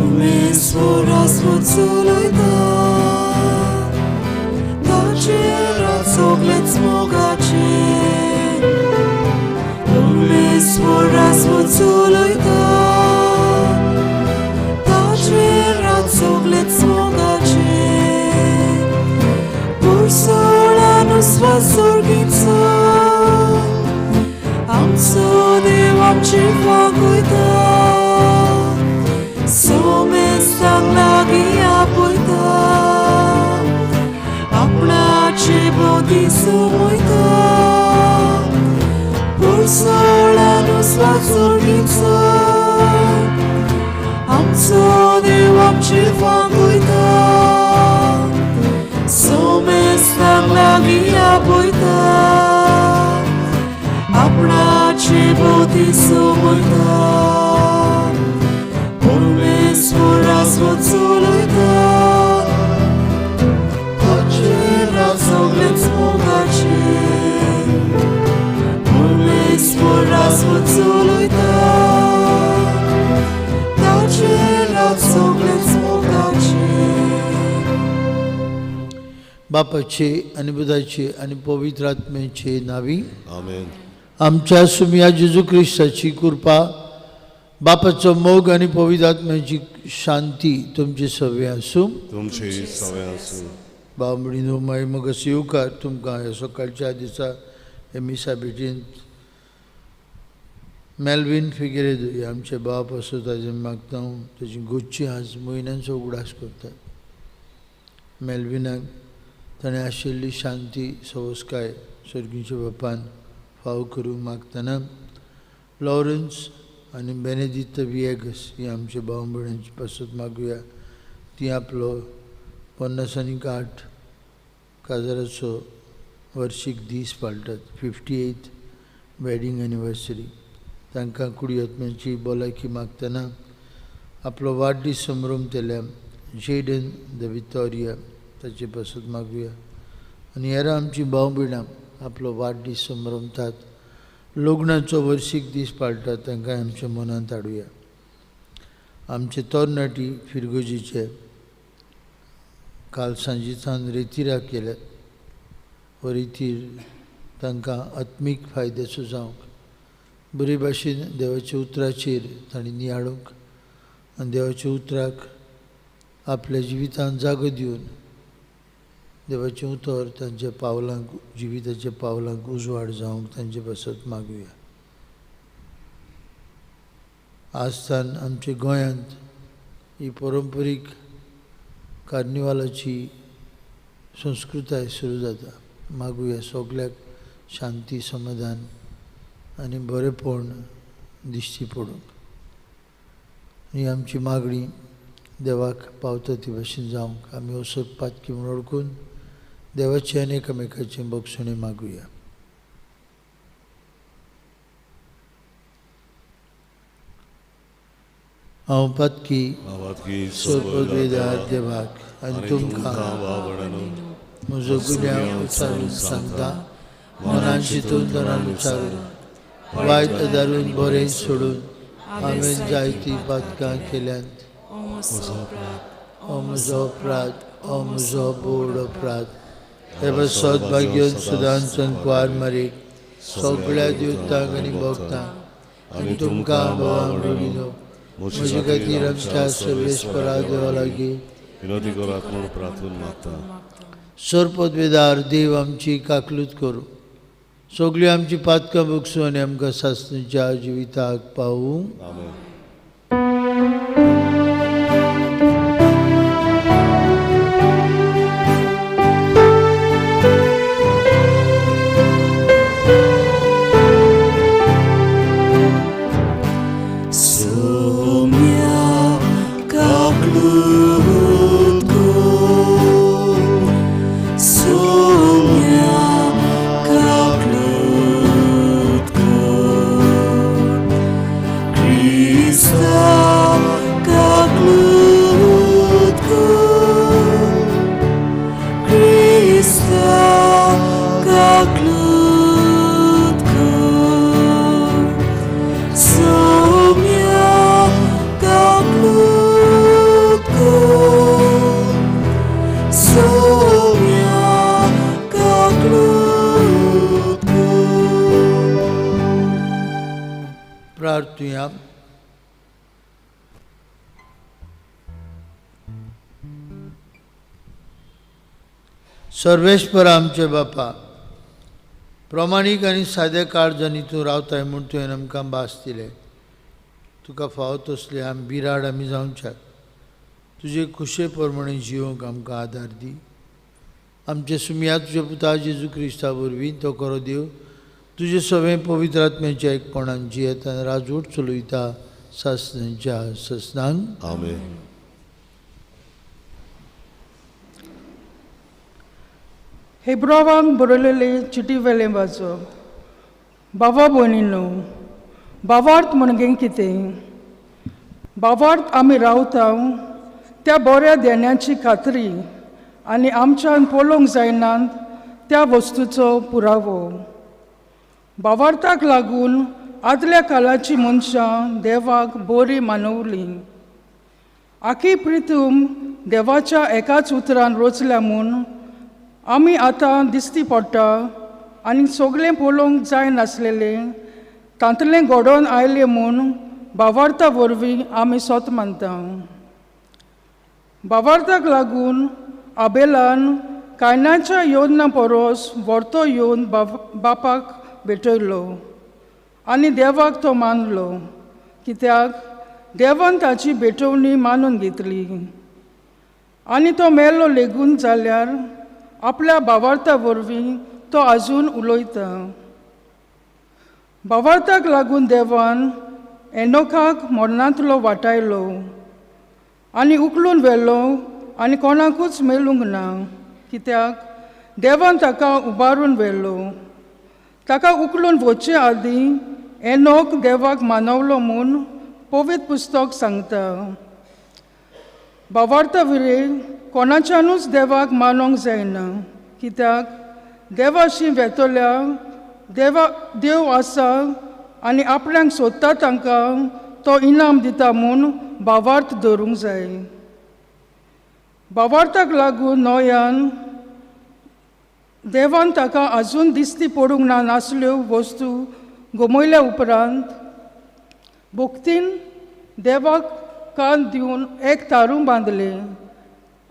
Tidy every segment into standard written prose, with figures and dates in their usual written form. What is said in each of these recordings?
परमेश्वरा चलयता ताचेर सगळेच मोगाचेर परमेश्वरा चलयता ताचेर सगळेच मोगाचेर पुरसोळान स्वासोर्गीचो आमचो देव आमची वागयता सोमेस्तांक लागीं आपयता आपणाचे भोंवती सोमयता पुरसोळान स्वासोर्गीचो आमचो देव आमची वागयता सोमेस्तांक लागीं आपयता आपणाचे भोंवती सोमयता परमेश्वरा चलयता ताचेर सगळेच मोगाचेर परमेश्वरा चलयता ताचेर सगळेच मोगाचेर. बापाचे आनी बुधाचे आनी पवित्र आत्म्याचे नावी आमेन. आमच्या सुमया जेजू क्रिस्ताची कृपा, बापाचो मोग आनी पवित्र आत्म्याची शांती तुमचे सवे आसूं. तुमचे सवे आसूं. भाव भयणीनो, मागीर मग येवकार तुमकां ह्या सकाळच्या दिसा हे मिसा भेटींत. मेल्वीन फिगेरेदो हे आमचे बाप आसो, ताजें मागता हांव ताजी गोच्ची आज म्हयन्यांचो उगडास करतात. मेल्विनाक ताणें आशिल्ली शांती सवस्काय सर्गीच्या बापान फाव करूंक मागतना लॉरन्स आनी बेनेदित्त विएगस ही आमच्या भाव भयणांची पासत मागुया. ती आपलो 50 आनी 8 काजाराचो वर्शीक दीस पाळटात, 58th wedding anniversary. तांकां कुडी आत्म्याची भलायकी मागतना आपलो वाडदीस संभ्रमतल्या जेडन the Vittoria ताचे पासत मागुया. आनी हेरां आमची भाव भयणां आपलो वाडदीस संभ्रमतात, लग्नाचो वर्शीक दीस पाळटात, तांकां आमच्या मनांत हाडुया. आमचे तरणाटी फिरगोजीचे काल सांजेसान रेतिरा केल्यात. हो रेतीर तांकां आत्मीक फायद्याचो जावंक, बरे भाशेन देवाच्या उतराचेर तांणी नियाळूंक आनी देवाच्या उतराक आपल्या जिवितांत जागो दिवन देवाचें उतर तांच्या पावलांक, जिविताच्या पावलांक उजवाड जावंक तांचे पासत मागुया. आजसान आमच्या गोंयांत ही परंपरीक कार्निवालाची संस्कृताय सुरू जाता. मागुया सगल्याक शांती, समाधान आनी बरेपण दिश्टी पडूंक. ही आमची मागणी देवाक पावता ती भशेन जावंक आमी असो पातकी म्हूण वळखून देवाची आनी एकामेकाची बक्षणी मागुया. हांव पातकी सोदवेदार देवाक आनी तुमकां म्हजो गुन्यांव उचारून सांगता, मनान चिंतून तनान उचारून वायट आदारून बरें सोडून हांवें जायतीं पातकां केल्यांत. ओ म्हजो अपराध, ओ म्हजो बोड अपराध. हे सद्भाग्य सुदान संकवार मारीक सगळ्या देवतांक आनी भक्तांक आनी तुमकां भावां भयणीनो म्हजे खातीर आमच्या सर्वेस्परा देवा लागीं विनोदी करात म्हूण प्रार्थना मागता. सरपदवेदार देव आमची काकलूत करूं, सगळीं आमची पातकां बगसूं आनी आमकां सासणीच्या जिविताक पावूं. आमेन. Soumya प्रार्थुया. सर्वेस्पर आमचे बापा, प्रमाणीक आनी साद्या काळजांनी तूं रावताय म्हूण तुवें आमकां भास दिले. तुका फावो तसले आमी बिराड आमी जावच्याक तुजे खुशे प्रमाणे जिवंक आमकां आदार दी. आमचे सुमया तुज्या पुता जेजू क्रिस्ता वरवीं तो करो देव तुजे सगळें पवित्र आत्म्याच्या एकपणान जियेता राजवट चलयता सासणाच्या ससनांक. आमेन. हेब्रावांक बरयलेले चिटी वेलें वाचप. बाबा भयणीनो, बावार्थ म्हणजे कितें? बावार्थ आमी रावता त्या बऱ्या देण्याची खात्री आनी आमच्यान पळोवंक जायनात त्या वस्तूचो पुरावो. बावार्थाक लागून आदल्या काळाची मनशां देवाक बरी मानवली. आखी प्रितूम देवाच्या एकाच उतरान रचल्या म्हूण आमी आतां दिसती पडटा आनी सगळें पळोवंक जायनासलेलें तांतलें घडोवन आयलें म्हूण बावार्था वरवीं आमी सोत मानता. बावार्थाक लागून आबेलान कायनाच्या योजना परस व्हरतो येवन बापाक भेटयलो आनी देवाक तो मानलो, कित्याक देवान ताची भेटवणी मानून घेतली. आनी तो मेलो लेगून जाल्यार आपल्या बावार्था वरवीं तो आजून उलयता. बावार्थाक लागून देवान एनोखाक मरणांतलो वाटायलो आनी उखलून व्हेलो आनी कोणाकूच मेळूंक ना, कित्याक देवान ताका उबारून व्हेलो. ताका उखलून वचचे आदीं एनोक देवाक मानवलो म्हूण पवित्र पुस्तक सांगता. बावार्था विरे कोणाच्यानूच देवाक मानोंक जायना, कित्याक देवाशी वेतल्या देवा देव आसा आनी आपल्याक सोदता तांकां तो इनाम दिता म्हूण बावार्थ धरूंक जाय. बावार्थाक लागून नोयान देवान ताका आजून दिसती पडूंक ना नासल्यो वस्तू गमयल्या उपरांत भक्तीन देवाक कान दिवन एक तारूं बांदलें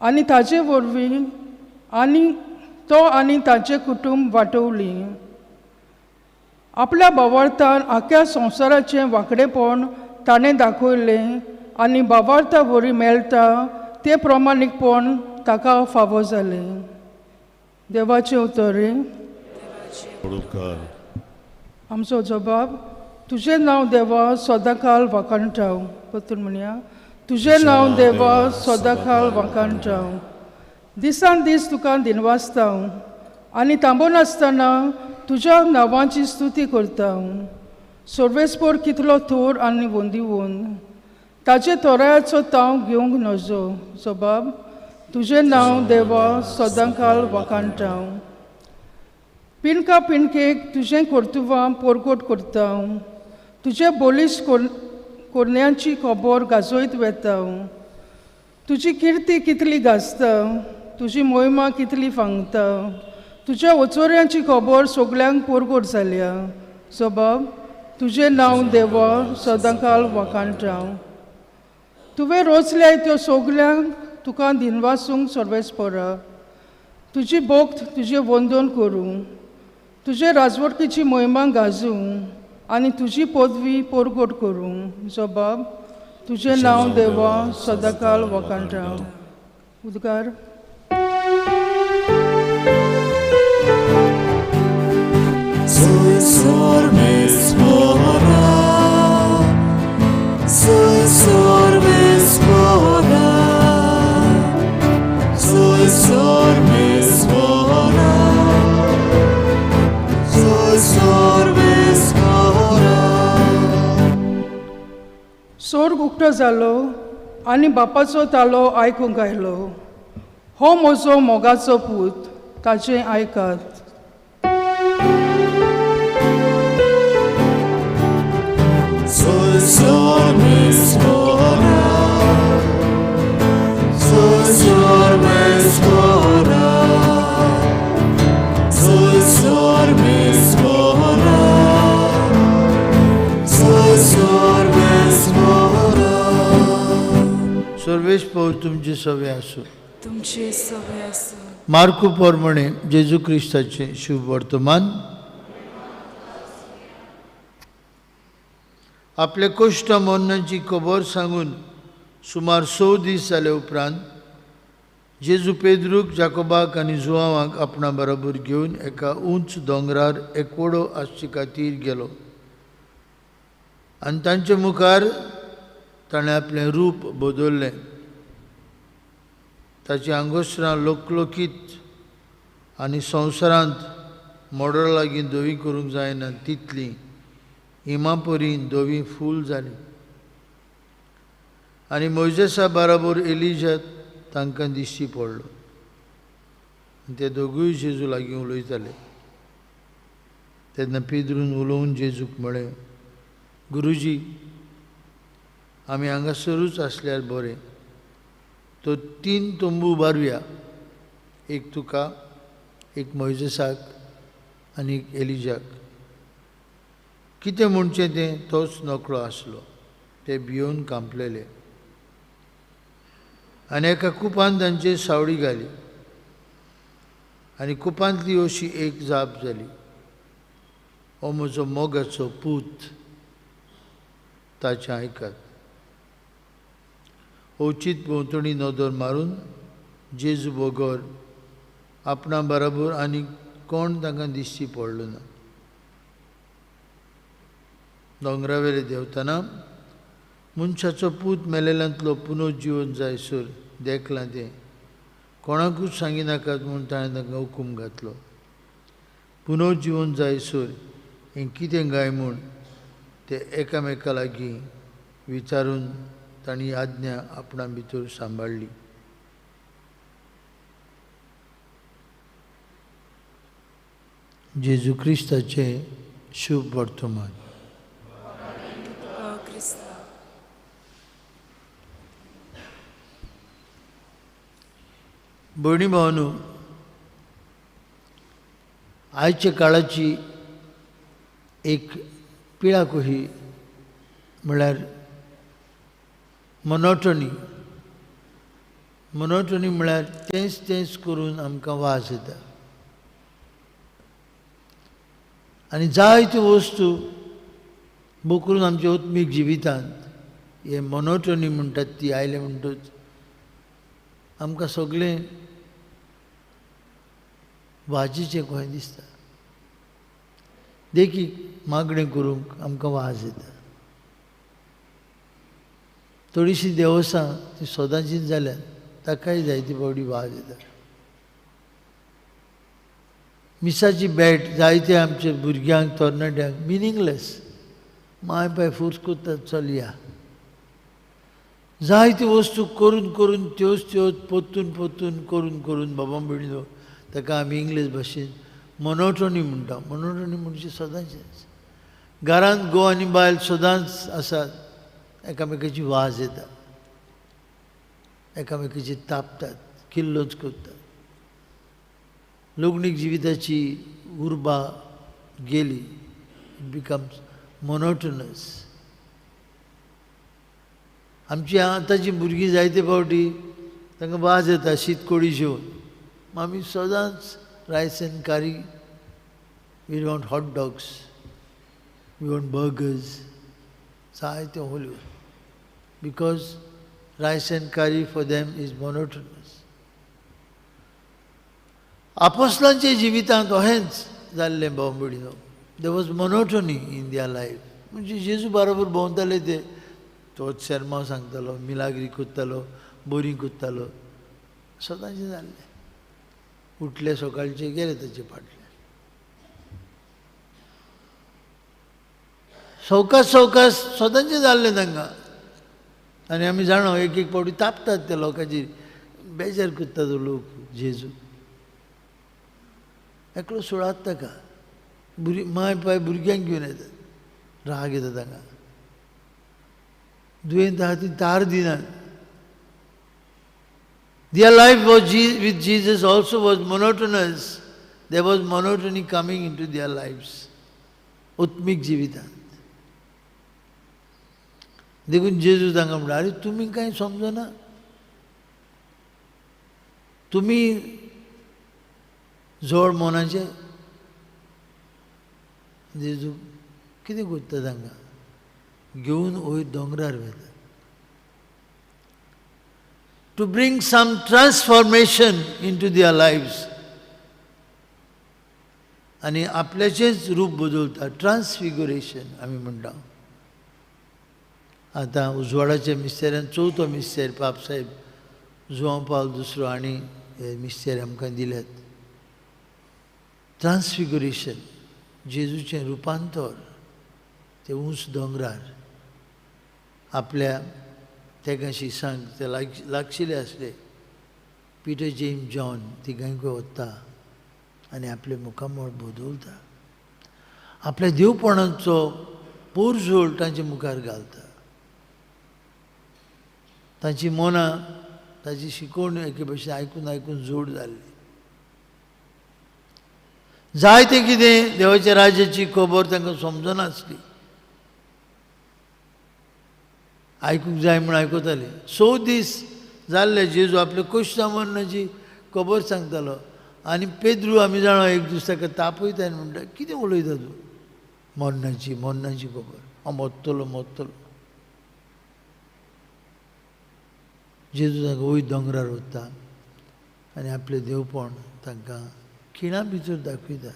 आनी ताजे वरवीं आनी तो आनी ताचें कुटुंब वाटवलीं. आपल्या बावार्थान आख्या संवसाराचें वांकडेपण ताणें दाखयलें आनी बावार्था वरवीं मेळटा तें प्रमाणीकपण ताका फावो जालें. देवाचें उतर. आमचो जबाब, तुजें नांव देवा सदांकाल वाखाणटाव. परतून म्हणया, तुजें नांव देवा सदांकाल वाखाणटाव. दिसान दीस तुका दिनवासता आनी थांबनासतना तुज्या नांवाची स्तुती करता. सर्वेस्पर कितलो थोर आनी वंदिवन ताचे थोरायाचो तांव घेवंक नजो. जबाब, तुजें नांव देवा सदांकाल वाखाणटाव. पिणका पिणकेक तुजें कर्तुवां परगट करता. तुजे बळिश्ट कोरण्याची खबर गाजयत वेता. तुजी किर्ती कितली गाजता, तुजी मोहिमा कितली फांगता. तुज्या वचोऱ्यांची खबर सगल्यांक परगट जाल्या. जबाब, तुजें नांव देवा सदांकाल वाखाणटाव. तुवें रचल्याय त्यो सगल्यांक तुका दिनवासूंक सर्वेस्परा. तुजी भक्त तुजें वंदन करूं, तुजे राजवटकीची मोहिमा गाजूं आनी तुजी पदवी परगट करूं. जबाब, तुजें नांव देवा सदांकाल वाखाणटाव. उद्गार. सोर्ग उक्तो जालो आनी बापाचो तालो आयकूंक आयलो. हो म्हजो मोगाचो पूत, ताचें आयकात. सर्वेस्पोरा. सर्वेश पौर तुमचे सवे आसूं. तुमचे सवे आसूं. मार्कू प्रमाणे जेजू क्रिस्ताचें शुभ वर्तमान. आपले कश्ट मरणाची खबर सांगून सुमार 6 दीस जाले उपरांत जेजू पेद्रूक, जाकोबाक आनी जुवांवाक आपणा बरोबर घेवन एका उंच दोंगरार एकवडो आसचे खातीर गेलो आनी तांचे मुखार ताणें आपलें रूप बदल्लें. ताची आंगोस्त्रां लोकलोकीत आनी संवसारांत मोडरा लागीं धवी करूंक जायना तितलीं इमापरी धवी फूल जाली. आनी मोयजेसा बराबर एलिजा तांकां दिश्टी पडलो आनी ते दोगूय जेजू लागीं उलयताले. तेन्ना पेद्रून उलोवन जेजूक म्हळें, गुरुजी, आमी हांगासरूच आसल्यार बरें. तो 3 तंबू उबारुया, एक तुका, एक मोयजेसाक आनी एक एलिजाक. कितें म्हणचें तें तोच नकळो आसलो. ते भियोवन कांपलेले आनी एका कुपान तांचेर सावळी घाली आनी कुपांतली अशी एक जाप जाली, हो म्हजो मोगाचो पूत, ताचें आयकात. अवचीत भोंवतणी नदर मारून जेजू बगर आपणा बराबर आनी कोण तांकां दिश्टी पडलो ना. दोंगरावेले देंवतना मनशाचो पूत मेलेल्यांतलो पुनर्जिवन जायसर देखलां तें कोणाकूच सांगिनाकात म्हूण ताणें तांकां हुकूम घातलो. पुनर्जिवन जायसर हें कितें काय म्हूण ते एकामेका लागीं विचारून तांणी आज्ञा आपणा भितर सांबाळ्ळी. जेजू क्रिस्ताचें शुभ वर्तमान. भयणी भावांनो, आयच्या काळाची एक पिळा कशी म्हळ्यार मोनोटनी. मोनोटनी म्हळ्यार तेंच तेंच करून आमकां वास येता आनी जायत्यो वस्तू बोकरून आमच्या आत्मीक जिवितांत हे मोनोटनी म्हणटात ती आयले म्हणटूच आमकां सगळें वाजीचें कशें दिसता. देखीक मागणें करूंक आमकां वाज येता. थोडीशीं देवसां ती सदांचीच जाल्यात ताकाय जायती फावटी वाज येता. मिसाची भेट जायते आमच्या भुरग्यांक तरणाट्यांक मिनिंगलेस, माय पाय फोर्स करतात चलया. जायत्यो वस्तू करून करून त्योच त्योच पोत्तून पोत्तून करून करून बाबा भयणीनो, ताका आमी इंग्लीश भाशेन मोनोटोनी म्हणटा. मोनोटोनी म्हणजे सदांचेच घरांत घोव आनी बायल सदांच आसात, एकामेकाची वाज येता, एकामेकाची तापतात, किल्लोच करतात. लग्नीक जिविताची उर्बा गेली, it becomes monotonous. आमची आतांची भुरगीं जायते फावटी तांकां वाज येता शीत कोडी जेवन. आमी सदांच rice and curry, we want hot dogs, we want burgers, जायत्यो होल्यो, because rice and curry for them is monotonous. आपोस्लांच्या जिवितांत अहेंच जाल्लें भाव भयणीनो. There was monotony in their life. म्हणजे जेजू बरोबर भोंवताले ते, तोच शेरमांव सांगतालो, मिलाग्री करतालो, बोरीं करतालो, सदांचें जाल्लें. उठले सकाळचे गेले ताचे फाटल्यान. सवकास सवकास सदांचें जाल्लें तांकां. आनी आमी जाणा एक एक फावटी तापतात त्या लोकांचेर, बेजार करता तो लोक. जेजू एकलो सोडात ताका, माय पाय भुरग्यांक घेवन येतात, राग येता तांकां. दुयेंत आहा ती तार दिनात. Their life was with Jesus also was monotonous. There was monotony coming into their lives. आत्मीक जिवितांत. देखून जेजू तांकां म्हणटा, आरे तुमी कांय समजना, तुमी जोड मनाचे. जेजू कितें करता तांकां घेवन वयर दोंगरार वता to bring some transformation into their lives. आनी आपल्याचेंच रूप बदलता, ट्रान्सफिगुरेशन आमी म्हणटा. आतां उजवाडाच्या मिस्तेरान चवथो मिस्तेर पापसाहेब जुआंव पावल दुसरो हांणी हे मिस्तेर आमकां दिल्यात. ट्रान्सफिगुरेशन, जेजूचें रुपांतर ते उंच दोंगरार आपल्या तेगा शिसांक ते लागशिल्ले आसले पिटर जेम्स जॉन तिगांकूय वता आनी आपलें मुखामळ बदलता, आपल्या देवपणाचो पोरजोळ तांचे मुखार घालता. तांची मनां ताची शिकवण एके भशेन आयकून आयकून जोड जाल्ली. जायतें कितें देवाच्या राज्याची खबर तांकां समजनासली, आयकूंक जाय म्हूण आयकताले. 6 दीस जाल्ले जेजू आपले कोश्ता मरणाची खबर सांगतालो आनी पेद्रू आमी जाणा एक दीस ताका तापयता आनी म्हणटा, कितें उलयता तूं, मरणाची मरणाची खबर, हांव मरतलो मरतलो. जेजू तांकां वयर दोंगरार वता आनी आपलें देवपण तांकां खिणा भितर दाखयता.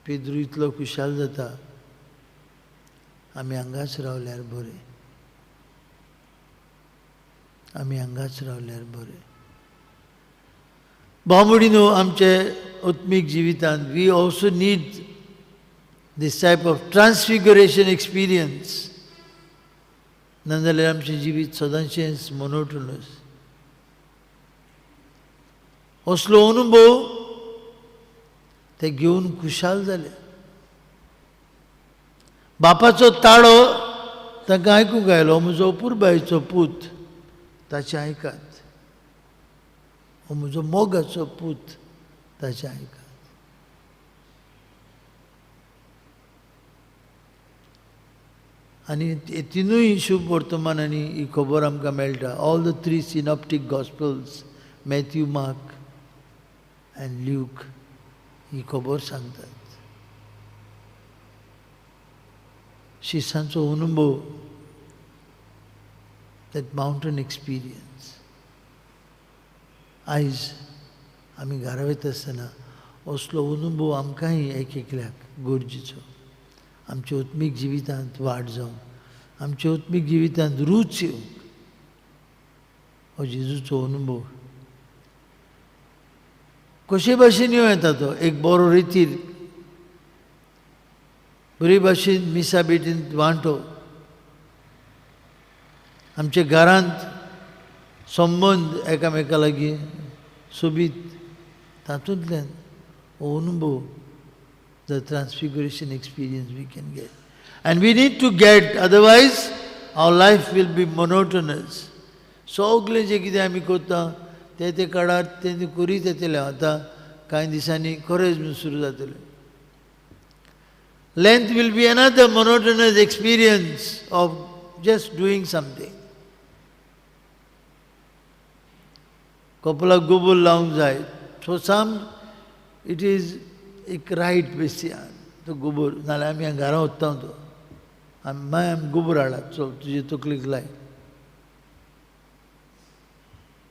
पेद्रू इतलो खुशाल जाता, आमी हांगाच रावल्यार बरें, आमी हांगाच रावल्यार बरें. भाव-भयणींनो, आमचे आत्मीक जिवितांत we also need this type of transfiguration experience. नाजाल्यार आमचें जिवीत सदांचेंच मोनोटोनस. असलो अनुभव ते घेवन खुशाल जाले. बापाचो ताळो तांकां आयकूंक आयलो, म्हजो अपुरबायेचो पूत, ताचें आयकात, हो म्हजो मोगाचो पूत, ताचें आयकात. आनी तिनूय शुभ वर्तमानांनी ही खबर आमकां मेळटा. All the 3 synoptic gospels, Matthew, Mark and Luke, ही खबर सांगतात. शिसांचो अनुभव, that mountain experience. आयज आमी घरा वयता आसतना असलो अनुभव आमकांय एक एकल्याक गरजेचो. आमच्या आत्मीक जिवितांत वाड जावंक, आमच्या आत्मीक जिवितांत रूच येवंक हो जेजूचो अनुभव कशे भाशेन येवं येता. तो एक बरो रितीर बरे भाशेन मिसा भेटींत वांटो, आमच्या घरांत संबंद एकामेका लागीं सोबीत, तातूंतल्यान हो अनुभव, the transfiguration experience we can get. And we need to get, otherwise our life will be monotonous. सगळें जें कितें आमी करता तें ते काळार तें करीत येतलें. आतां कांय दिसांनी कोरेज्म सुरू जातलें. Lent will be another monotonous experience of just doing something. कपलाक गोबोर लावंक जाय, सो सम it is एक रायट बेसियान तो गोबोर, नाल्यार आमी घरा वता तो आमी मागीर आमी गोबोर हाडला, चल तुजे तकलेक लाय.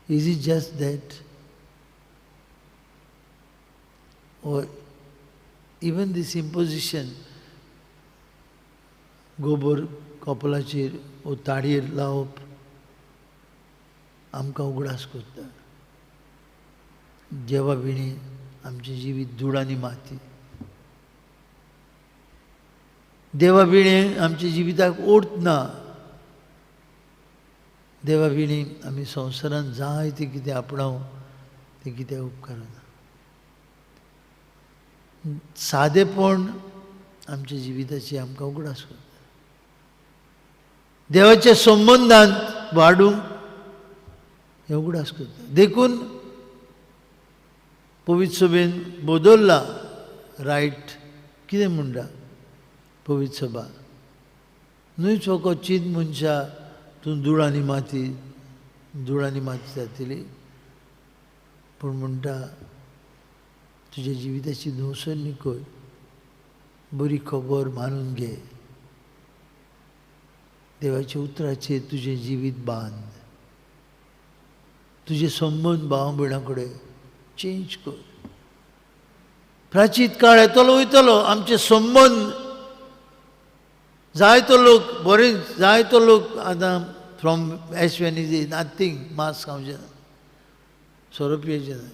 Is it just that? Or even this imposition, गोबोर कपलाचेर वो ताळयेर लावप आमकां उगडास करता. देवा विणे आमचें जिवीत धूळ आनी माती. देवा विणे आमच्या जिविताक ओर्थ ना. देवा विणे आमी संवसारांत जायतें कितें आपणावं तें कितें उपकारना. सादेपण आमच्या जिविताची आमकां उगडास करता. देवाच्या संबंदांत वाडूंक हें उगडास करता. देखून पवित्र सभेन बदल्ला रायट. कितें म्हणटा पवित्र सभा? न्हूच फकत चीत मनशां तूं धूळ आनी माती, धूळ आनी माती जातली, पूण म्हणटा तुज्या जिविताची नवसरणी कर, बरी खबर मानून घे, देवाच्या उतराचेर तुजें जिवीत बांद, तुजे संबंद भाव भयणां कडेन चेंज कर. प्राचीत काळ येतलो वयतलो, आमचे संबंद जायतो लोक बरे, जायतो लोक आतां फ्रॉम एश वेनिजी नथींग, मांस खावचें ना, सोरो पियेचें ना.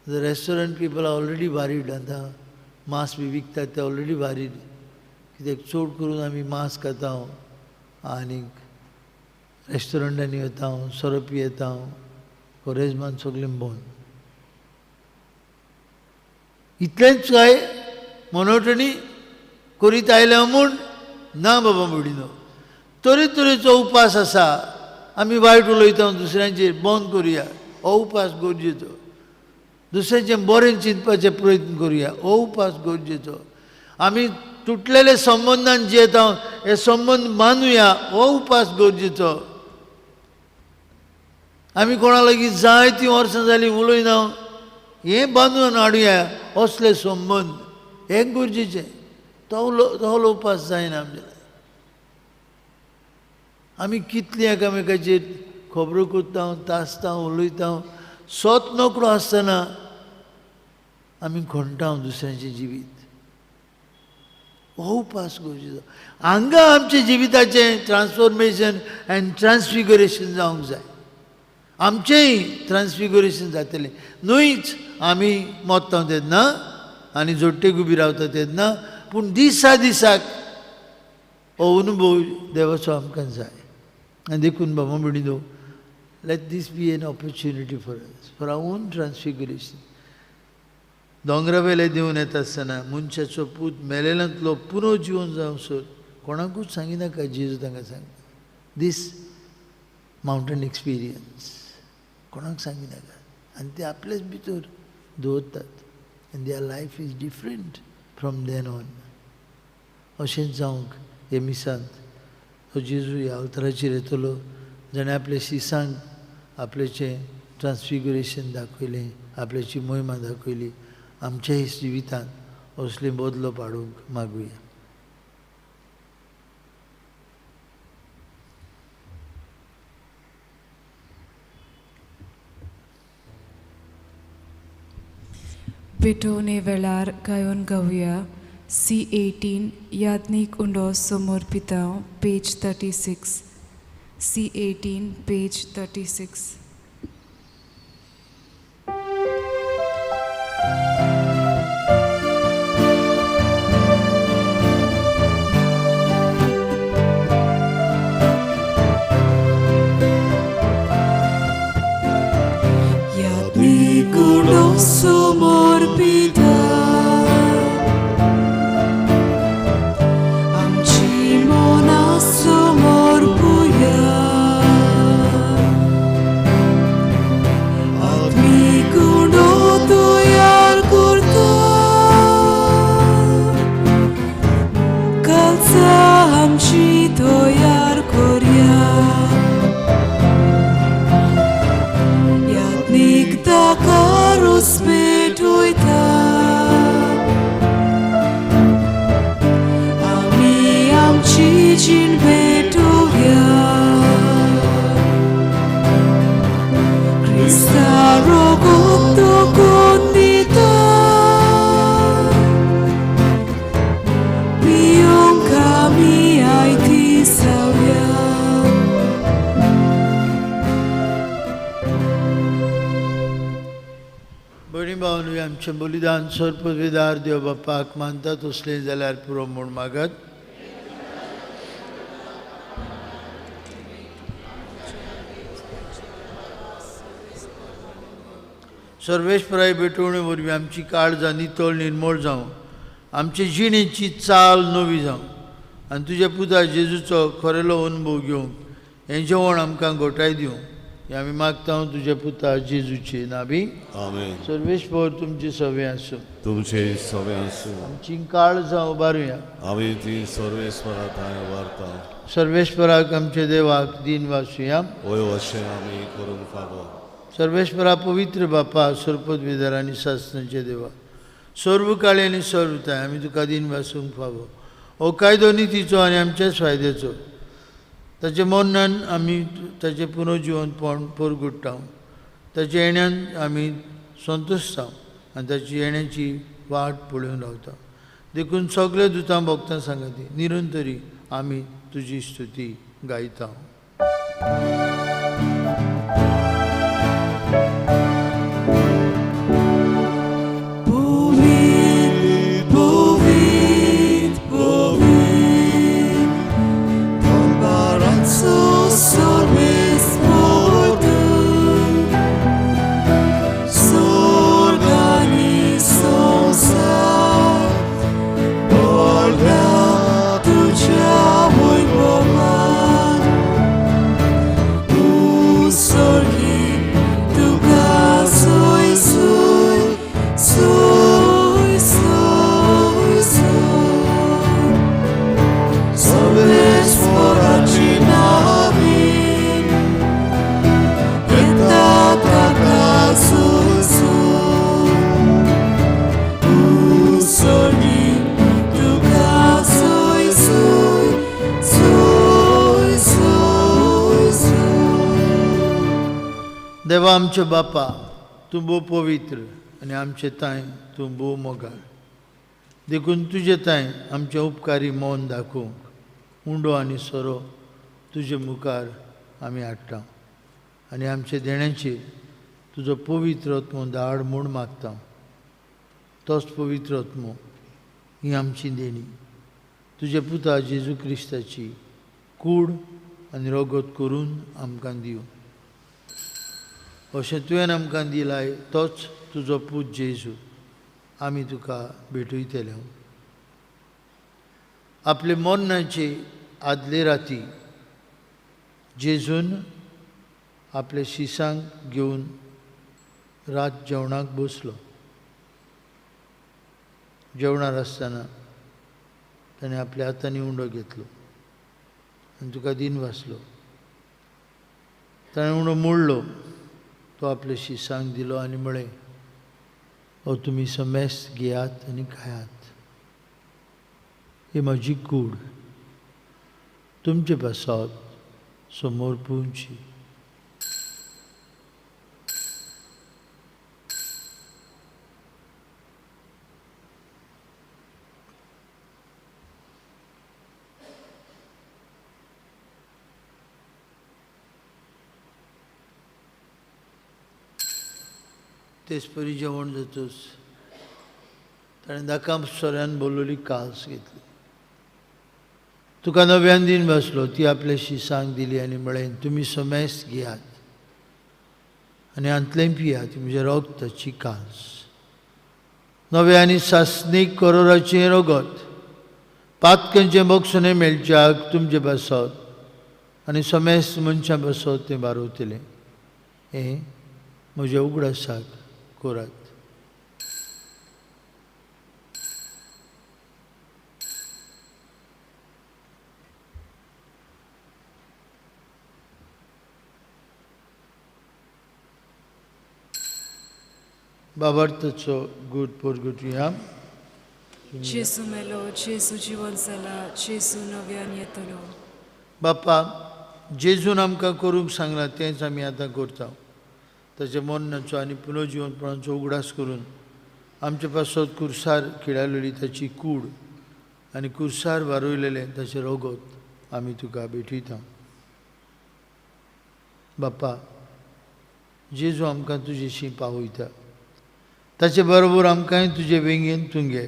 The restaurant people are already worried. आतां मांस बी विकतात ते ऑलरेडी वारीड, कित्याक चड करून आमी मांस खाता आनी रेस्टॉरंटांनी वता, सोरो पियेता, कोरेजमान सगळें बंद. इतलेंच काय मोनोटनी करीत आयल्या म्हूण ना बाबा भयणीनो, तरेतरेचो उपास आसा. आमी वायट उलयता दुसऱ्यांचेर, बंद करुया हो उपास गरजेचो. दुसऱ्यांचें बरें चिंतपाचे प्रयत्न करुया, हो उपास गरजेचो. आमी तुटलेले संबंदान जियेता हे संबंद मानुया, हो उपास गरजेचो. आमी कोणा लागीं जायतीं वर्सां जालीं उलयना, हें बांदून हाडुया असले संबंद, हें गरजेचें. तो उपास जायना आमच्या. आमी कितलीं एकामेकाचेर खबरो करता, तासता, उलयता, सोत नकळो आसतना आमी खणटा दुसऱ्यांचें जिवीत. हो उपास गरजेचो. हांगा आमच्या जिविताचें ट्रान्सफॉर्मेशन एंड ट्रान्सफिगरेशन जावंक जाय. आमचेंय ट्रान्सफिगरेशन जातलें न्हूच आमी मोत्ता तेन्ना आनी जोडटेक उबी रावता तेन्ना, पूण दिसा दिसाक हो अनुभव देवाचो आमकां जाय. आनी देखून बाबा भयणीनो, let this be an opportunity for us, for our own transfiguration. दोंगरा वेले देंवन येता आसतना मनशाचो पूत मेलेल्यांतलो पुनर्जिवन जावं सर कोणाकूच सांगिनाका. जेजू तांकां सांगता दीस मावंटन एक्सपिरियन्स कोणाक सांगिनाका, आनी ते आपलेच भितर दवरतात. And their life is different from then on. अशेंच जावंक हे मिसांत तो जेजू ह्या अवताराचेर येतलो, जाणें आपल्या शिसांक आपल्याचें ट्रान्सफिगरेशन दाखयलें, आपल्याची मोहिमा दाखयली. आमच्याय जिवितांत असले बदलो पाडूंक मागुया. भेटोवणे वेळार गायोन गावया C18 याज्ञीक उंडो समर्पितांव, पेज 36. C18 page 36. याज्ञीक उंडो समर्पितांव, आमची मनां समर्पुया. आत्मीक उंडो तयार करता, कालचा आमची तयार करया. याज्ञीक ताका रुसपेट वयता, आमी आमची जीण भेटोवया. क्रिस्ता रोगोत कोण दिता, पियोंक आमी आयती सावया. भयणी भावानू, आमचें बलिदान सर्पवेदार देव बापाक मानता तसलें जाल्यार पुरो म्हूण मागत. सर्वेस्पराय भेटवणे वरवीं आमची काळजां नितळ निर्मळ जावं, आमचे जिणेची चाल नवी जावं, आनी तुज्या पुता जेजूचो खरेलो अनुभव घेवंक हें जेवण आमकां घोटाय दिवं. हें आमी मागता तुज्या पुता जेजूचे नावी. आमेन. सर्वेस्पर तुमचे सवे आसूं. तुमचे सवे आसूं. आमची काळजां उबारुया. आमी ती सर्वेस्परा थांय उबारता. सर्वेस्पराक आमच्या देवाक दीन वासुया. वय अशें आमी करूंक फावो. सर्वेस्परा पवित्र बापा, सर्पदविदार आनी सासणाचे देवा, सर्व काळी आनी सर्व थांय आमी तुका दीन वासूंक फावो. हो कायदो नितीचो आनी आमच्याच फायद्याचो. ताचे मरणान आमी ताचें पुनर्जिवनपण परगुट्टा, ताच्या येण्यान आमी संतोशता आनी ताची येण्याची वाट पळोवन रावता. देखून सगळे दुतां भक्तां सांगती निरंतरी आमी तुजी स्तुती गायता. देवा आमचे बापा, तूं भोव पवित्र आनी आमचे तांय तूं भोव मोगाळ. देखून तुजे तांय आमचें उपकारी मन दाखोवंक उंडो आनी सोरो तुजे मुखार आमी हाडटा आनी आमचे देण्याचेर तुजो पवित्र आत्मो धाड म्हूण मागता. तोच पवित्र आत्मो ही आमची देणी तुजे पुता जेजू क्रिस्ताची कूड आनी रगत करून आमकां दिवं. अशें तुवें आमकां दिलाय तोच तुजो पूत जेजू आमी तुका भेटयतले. आपले मरणाचे आदले राती जेजून आपले शिसांक घेवन रात जेवणाक बसलो. जेवणार आसतना ताणें आपल्या हातांनी उंडो घेतलो आनी तुका दीन वाचलो. ताणें उंडो मोडलो, तो आपले शिसांक दिलो आनी म्हळें, हो तुमी समेस्त घेयात आनी खायात, ही म्हजी कूड तुमचे पासत समोर पुवची. तेचपरी जेवण जातूच ताणें दाका सोऱ्यान बोलवली कास घेतली, तुका नव्यान दीन बसलो, ती आपल्या शिसांक दिली आनी म्हळें, तुमी समेस्त घेयात आनी हांतलें पियात, म्हज्या रगताची कास, नव्या आनी सासणीक करोराचें रगत, पातकांचें बक्षणें मेळच्याक तुमचे पासत आनी समेस्त मनशां पासत तें बारवतलें. हें म्हज्या उगडासाक करात. बाबार्थाचो गूट पोरगुटया. जेजू मेलो, जेजू जिवन जाला, जेजू नव्यान येतलो. बापा, जेजून आमकां करूंक सांगलां तेंच आमी आतां करता. ताच्या मरणाचो आनी पुनर्जिवनपणाचो उगडास करून आमचे पासत कुर्सार खिळालेली ताची कूड आनी कुर्सार वारयलेलें ताचें रगत आमी तुका भेटयता. बापा, जेजू आमकां तुजेशी पावयता, ताचे बरोबर आमकांय तुजे वेंगेन तूं घे.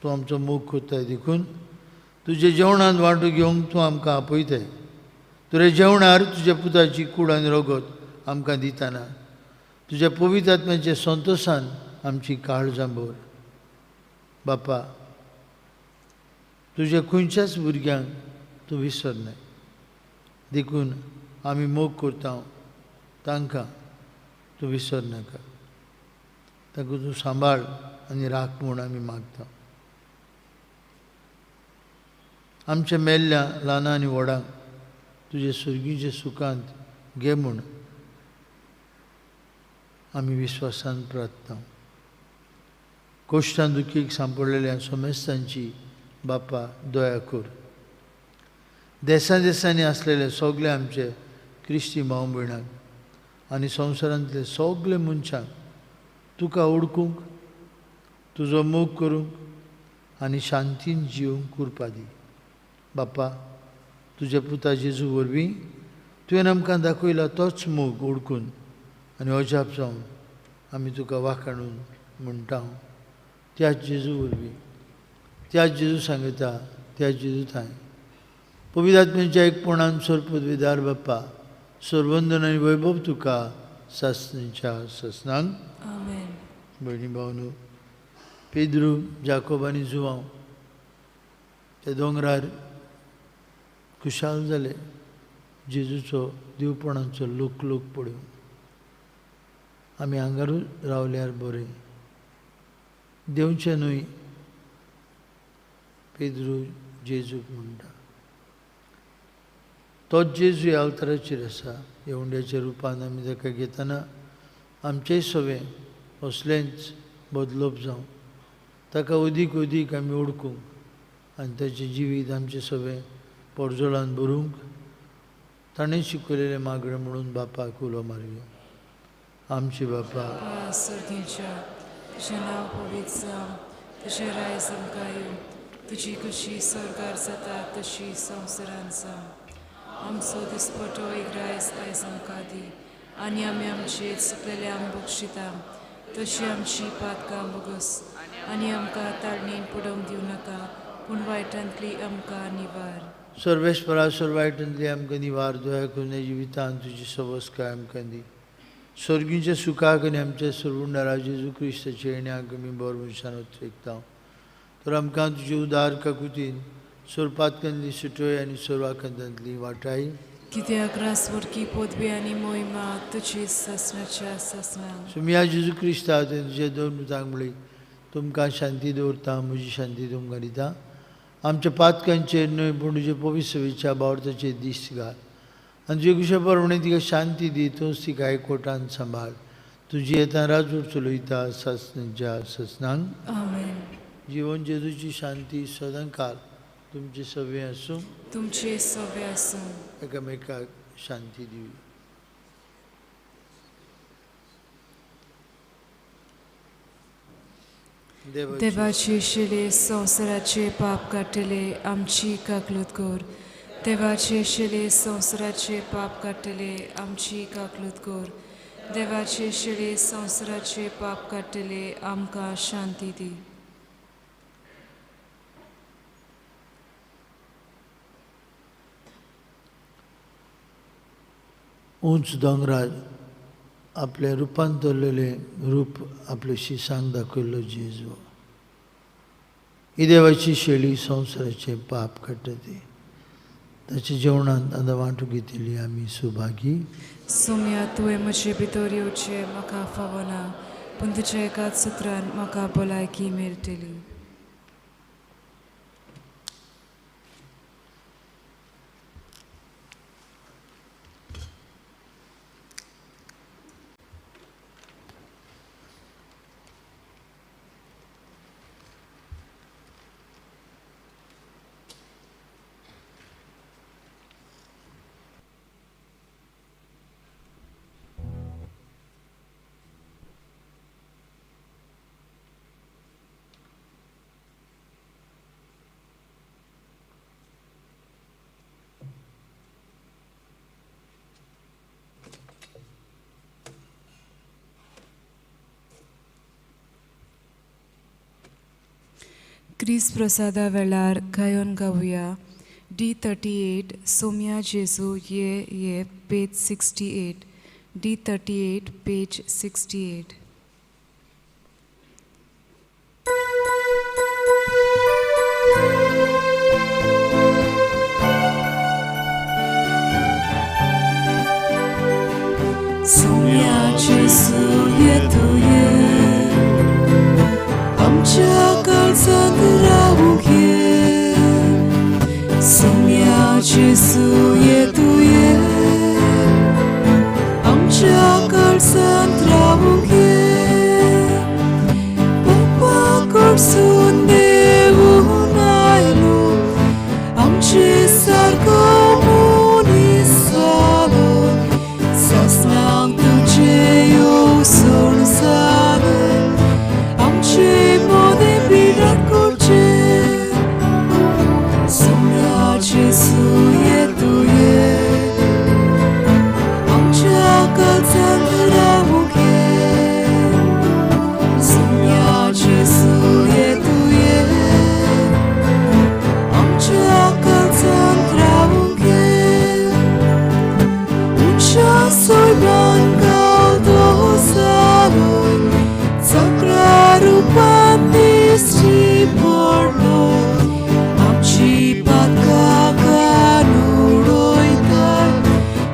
तूं आमचो मोग करताय देखून तुजे जेवणांत वांटो घेवंक तूं आमकां आपयताय. तुज्या जेवणार तुज्या पुताची कूड आनी रगत आमकां दितना तुज्या पवित्र आत्म्याच्या संतोशान आमची काळजां भर. बापा, तुज्या खंयच्याच भुरग्यांक तूं विसरनाय, देखून आमी मोग करता तांकां तूं विसर नाका, तांकां तूं सांबाळ आनी राख म्हूण आमी मागता. आमच्या मेल्ल्या ल्हान आनी व्हडांक तुजे सुर्गीच्या सुखांत घे म्हूण आमी विस्वासान प्रार्थना. कोश्टान दुखीक सांपडलेल्या सोमेस्तांची बापा दया कर. देसा देसांनी आसलेले सगळे आमचे क्रिस्ती भाव भयणांक आनी संवसारांतले सगळे मनशांक तुका ओळखूंक, तुजो मोग करूंक आनी शांतीन जिवंक कृपा दी. बापा, तुज्या पुता जेजू वरवीं तुवें आमकां दाखयला तोच मोग ओळखून आनी अजाप जावन आमी तुका वाखाणून म्हणटा. त्याच जेजू वरवीं, त्याच जेजू सांगता, त्याच जेजू थांय पवित्र आत्म्याच्या एकपणान सर्वपदवीदार बाप्पा सर्वंदन आनी वैभव तुका सासणीच्या ससनांक. आमेन. भयणी भावनो, पेद्रू, जाकोब आनी जुवांव ते दोंगरार खुशाल जाले जेजूचो दिवपणाचो लोक लोक पळोवन. आमी हांगारूच रावल्यार बरें, देंवचें न्हय पेद्रू जेजूक म्हणटा. तोच जेजू ह्या अवताराचेर आसा. ह्या हुंड्याच्या रुपान आमी ताका घेतना आमचेय सवें असलेंच बदलप जावं, ताका अदीक अदीक आमी ओळखूंक आनी ताचें जिवीत आमचें सवें पोरजोळान भरूंक ताणें शिकयलेलें मागणें म्हणून बापाक उलो मारया. आमचे बापा सर्गीच्या, तुजें नांव पवित्र जावं, तुजें रायज आमकां येवं, तुजी खुशी स्वर्गार जाता तशी संवसारांत जावं. आमचो दिसपटो एक रायज आयज आमकां दी आनी आमी आमचे चुकलेले आम बक्षिता तशी आमची पातकां बोगस आनी आमकां ताळणेन पडोवंक दिवं नाका, पूण वायटांतली आमकां निवार. सर्वेस्परा सर्व वायटांतली आमकां निवार. दया करून जिवितान तुजी सवस्काय आमकां दी. स्वर्गीच्या सुखाक आनी आमच्या सर्वुंडारा जेजू क्रिस्ताच्या येण्याक आमी बरो मनशान उतरेकता. तर आमकां तुजे उदार काकुतीन सर्वपातकांतली सुटय आनी सर्वाकांतांतली वाटाय. कित्याक रासवरकी पदवी आनी मोहिमा तुजी सासणाच्या सासणाक. सुमिया जेजू क्रिस्ता तुजे दोन पुतांक म्हळी, तुमकां शांती दवरता, म्हजी शांती तुमकां दिता. आमच्या पातकांचेर न्हय पूण तुजे पवित्र बावर्थाचेर दिश्ट घाल आनी तुजे कुशे प्रमाणे तिका शांती दी. तूंच तिका एकवटान सांबाळ. तुजी येता राजूर चलयता सासणाच्या सासणाक. आमेन. जिवन जेजूची शांती सदांकाल तुमचे सवे आसूं, तुमचे सवे आसूं. एकामेकाक शांती दिवी. देवाचे शिले संवसाराचे पाप काडटले आमची काकलूत कर. देवाचे शिले संवसाराचे पाप काडटले आमची काकलूत कर. देवाचे शिले संवसाराचे पाप काडटले आमकां शांती दी. उंच दोंगरार आपलें रुपांतरलेलें रूप आपले शिसांक दाखयल्लो जेजू. ही देवाची शेळी संवसाराचें पाप काडटा ती. ताच्या जेवणांत आतां वांटू घेतली आमी सुभागी. सोम्या, तुवें म्हजे भितर येवचें म्हाका फावना, पूण तुज्या एकाच सुत्रान म्हाका भलायकी मेळटली. क्रिस्त प्रसादा वेळार गायन गावया. D38 Somya जेजू ये ये, पेज 68. D38 page 68. जेसू ये तुवें आमच्या काळजांत रावूंक ये बापा कडसून देवून आयलो आमचे सारको मनीस जालो सासणाक तुजें येवजण जालें आमचे मदें बिराड करचें सोम्या जेसू ये तुवें आमच्या काळजांत रावूंक ये सोम्या जेसू ये तुवें आमच्या काळजांत रावूंक ये उंचा सोयब्यान गावतो जालो सगळ्या रुपान दिश्टी पडलो आमची पातकां काडून उडयता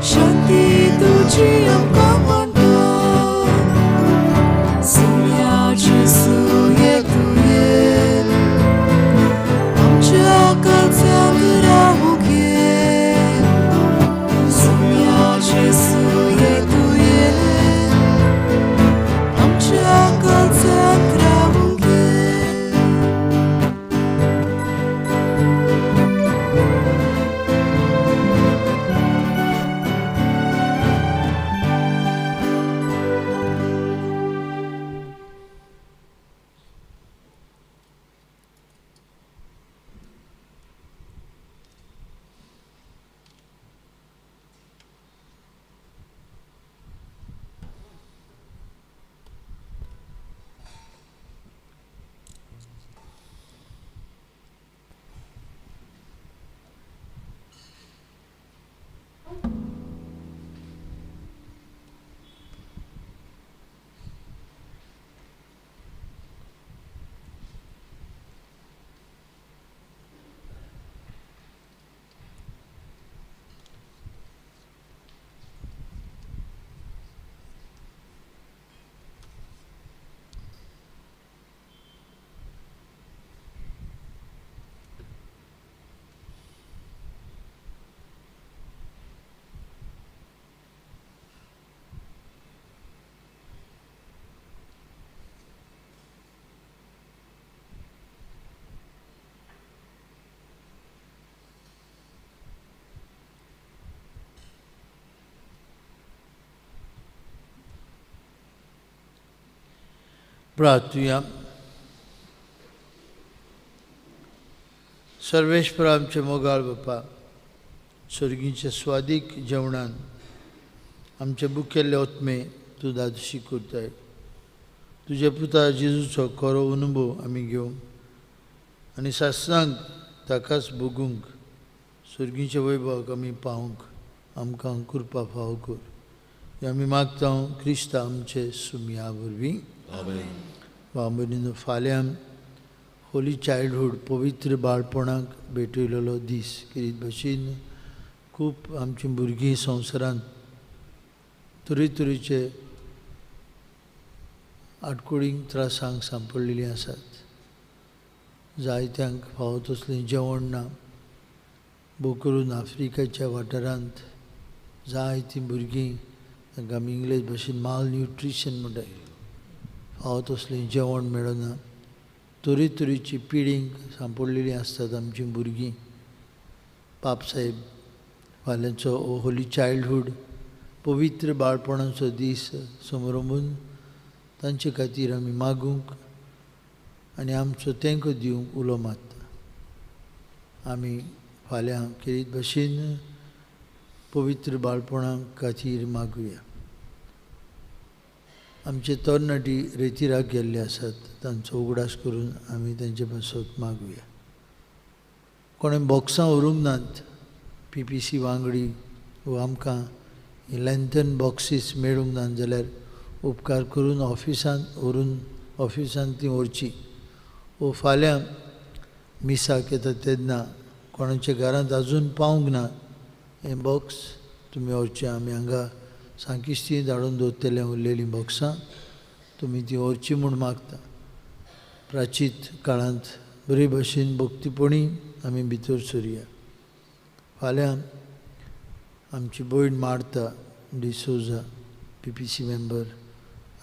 शांती तुजी आमकां म्हणटा सोम्या जेसू ये तुवें आमच्या काळजांत रावूंक ये सोम्या जेसू ये तुवें आमच्या काळजांत रावूंक ये. प्रार्थुया. सर्वेश्वर आमचे मोगाळ बापा, सर्गीच्या स्वादीक जेवणान आमचे बुकेल्ले ओतमे तूं दादशी करताय. तुज्या पुता जेजूचो खरो अनुभव आमी घेवंक आनी सासणांक ताकाच भोगूंक सर्गीच्या वैभवाक आमी पावूंक आमकां कृपा फावो कर. हें आमी मागता क्रिस्ता आमचे सुमया वरवीं. आमेन. भाव फाल्यां होली चायल्डहूड पवित्र बाळपणाक भेटयलेलो दीस. कितें भशेन खूब आमचीं भुरगीं संवसारांत तरेतरेचे आडकुळींक त्रासांक सांपडलेलीं आसात. जायत्यांक फावो तसलें जेवण ना. भोव करून आफ्रिकाच्या वाठारांत जायतीं भुरगीं तांकां आमी इंग्लीश भाशेन मालन्युट्रिशन म्हणटात, फावो तसलें जेवण मेळना. तरेतरेची पिडींक सांपडलेलीं आसतात आमचीं भुरगीं. पाप साहेब फाल्यांचो होली चायल्डहूड पवित्र बाळपणाचो दीस समरंबून तांचे खातीर आमी मागूंक आनी आमचो तेंको दिवंक उलो मारता. आमी फाल्यां खेरीत भशेन पवित्र बाळपणा खातीर मागुया. आमचे तरणाटी रेतिराक गेल्ले आसात तांचो उगडास करून आमी तांचे पासत मागुया. कोणें बॉक्सां व्हरूंक नात, पी पी सी वांगडी वो आमकां लॅन्थन बॉक्सीस मेळूंक ना जाल्यार उपकार करून ऑफिसांत व्हरून ऑफिसांत ती व्हरची. वो फाल्यां मिसाक येता तेन्ना कोणाच्या घरांत अजून पावूंक ना हें बॉक्स तुमी व्हरचें. आमी हांगा सांकिस्ती धाडून दवरतले उरलेलीं बॉक्सां, तुमी ती व्हरची म्हूण मागता. प्राचीत काळांत बरे भशेन भक्तीपणी आमी भितर सरया. फाल्यां आमची भयण Martha D'Souza PPC member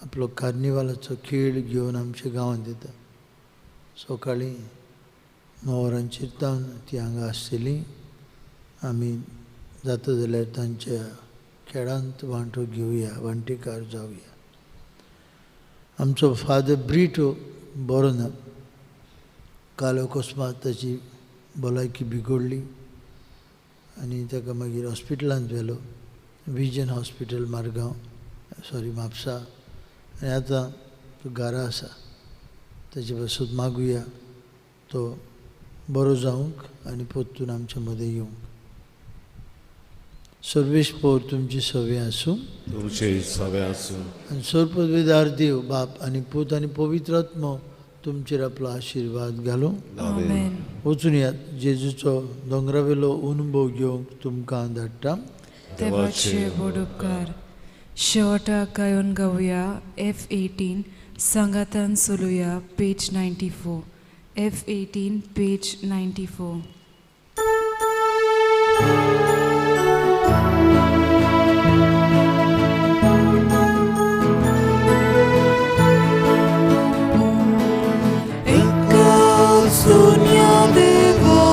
आपलो कार्निवालाचो खेळ घेवन आमच्या गांवांत येता. सकाळीं 9 वरांचेर तावन ती हांगा आसतली. आमी जाता जाल्यार तांच्या खेळांत वांटो घेवया, वांटेकार जावया. आमचो फादर ब्रिटो बरो ना, काल अकस्मात ताची भलायकी बिगडली आनी ताका मागीर हॉस्पिटलांत व्हेलो, vision hospital Margao, sorry Mapusa. आनी आतां तो घरा आसा. ताचे पासून मागुया तो बरो जावंक आनी परतून आमच्या मदें येवंक. सर्वेश पोर तुमची सवे आसूं, तुमचे सवे आसूं. आनी सर्वपदवीदार देव बाप आनी पूत आनी पवित्र आत्मो तुमचेर आपलो आशिर्वाद घालूं. आमेन. वचून यात, जेजूचो दोंगरावेलो अनुभव घेवंक तुमकां धाडटा. देवाचे व्हड उपकार. शेवटाक गायोन गावया F18 सांगातान चलुया पेज 94 F18 page 94. Sonia देवा,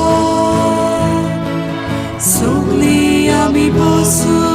सगळीं आमी बसून